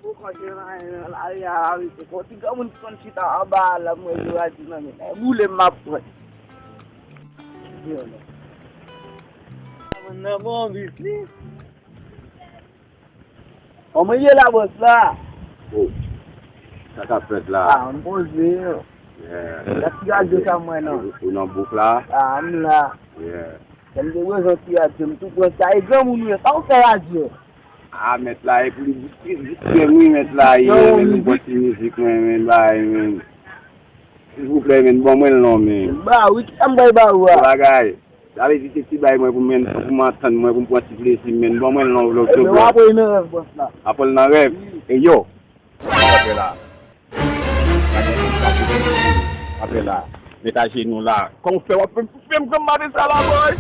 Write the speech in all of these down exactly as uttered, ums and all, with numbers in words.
Ou konn se nan lari a, wi, se kon ti granmoun ki konn chita anba a la, mwen yo a di nan men. Boule m ap pran. Mwen nan bon bisnis. Kòman ye la, bòs la? Oh, sa k ap fèt la? Ah, m poze yo. Yeah. Gad ti radyo sa mwen nan. Ou nan bouk la? Ah, m la. Yeah. Lè m te bezwen ti radyo, m tou pran sa. E granmoun ou ye, sa ou fè radyo? Ah, mèt la, e pou li diskri-, distrè m, wi, mèt la, ye, men nou pran ti mizik, mwen, men, bay, men. Silvouplè, men, ban mwen l non, men. Ba, wi, ki sa m bay ba ou a? Bagay. Sa vle di se ti bay mwen pou mwen, pou mwen antann mwen, pou m pran ti plezi m, men ban mwen l nan anvlòp. Ebyen, w ap wè nan rèv, bòs la. Apre l nan rèv. Wi. E yo. Apre la. Apre la. Met ajenou la. Kòman w fè w ap fè m, fè m granm maten sa la, boy?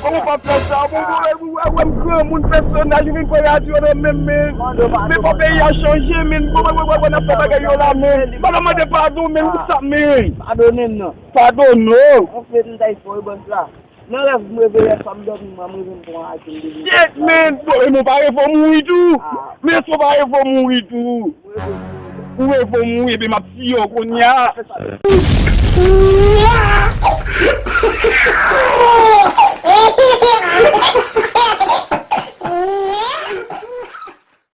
Kòman w p ap fè sa? Bon, bon, wè, wè, wè m granmoun pèsonaj, ou vin pran radyo nan men m, men. Men bon, peyi a chanje, men. Bon, wè, wè, wè, wè, n ap fè bagay yo la, men. Madanm mande padon, men, pou sa, men. Padone m non. Padone w. Yon fè m ta fò, bòs la. Nan rèv m reve, lè fanm dòmi, mwen, mwen reve m pran akim de. Shit, man! Bon, e mwen pare fò mouri tou! Ah. Men èske w pare fò mouri tou? Ou reve fò mouri, epi m ap tiye w kounye a.